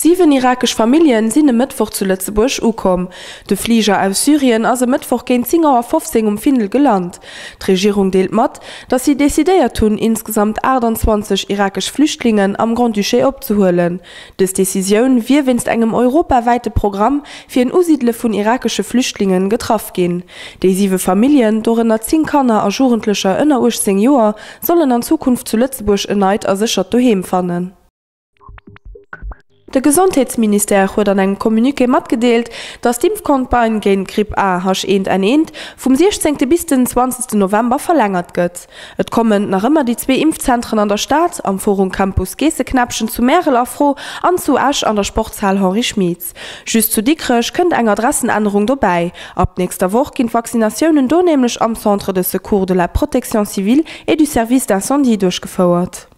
Siwen irakesch Familljen sinn e Mëttwoch zu Lëtzebuerg ukomm. De Fliger aus Syrien ass e Mëttwoch géint 10 Auer 15 um Findel gelant. D'Regierung deelt mat, datt si decidéiert hunn, insgesamt 28 irakesch Flüchtlingen am Grand-Duché opzehuelen. Dës Decisioun wier wéinst engem europawäite Programm fir en Usidele vun irakesche Flüchtlingen getraff ginn. Déi siwe Familljen, dorënner 10 Kanner a Jugendlecher ënner 18 Joer, sollen an Zukunft zu Lëtzebuerg en neit a séchert Doheem fannen. De Gesondheetsministère huet an engem Communiqué matgedeelt, datt d'Impfcampagne géint d'Gripp A H1N1 vum 16. Bis den 20. November verlängert gëtt. Et kommen nach ëmmer déi zwee Impfzentren an der Stad, am Forum Campus Geesseknäppchen zu Märel a Fro an zu Esch an der Sportshal Henri Schmitz. Just zu Dikrech kënnt eng Adressenännerung dobäi. Ab nächster Woch ginn d'Vaccinatiounen do nämlech am Centre de secours de la protection civile et du service d'incendie duerchgefouert.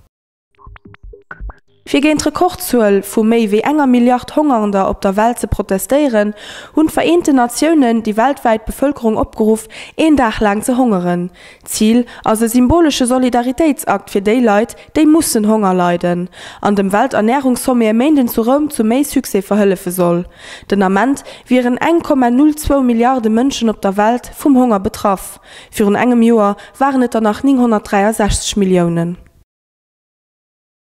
Fir géint d'Rekordzuel vu méi wéi enger Milliard Hongernder op der Welt ze protestéieren, hunn d'Vereenten Natiounen déi weltwäit Bevëlkerung opgeruff, een Dag laang ze hongeren. Zil ass e symbolesche Solidaritéitsakt fir déi Leit, déi mussen Honger leiden, an dem Welternärungssommet e Méinden zu Roum zu méi Succès verhëllefe soll. Den Ament wieren 1,02 Milliarde Mënschen op der Welt vum Honger betraff. Virun engem Joer waren et der nach 963 Milliounen.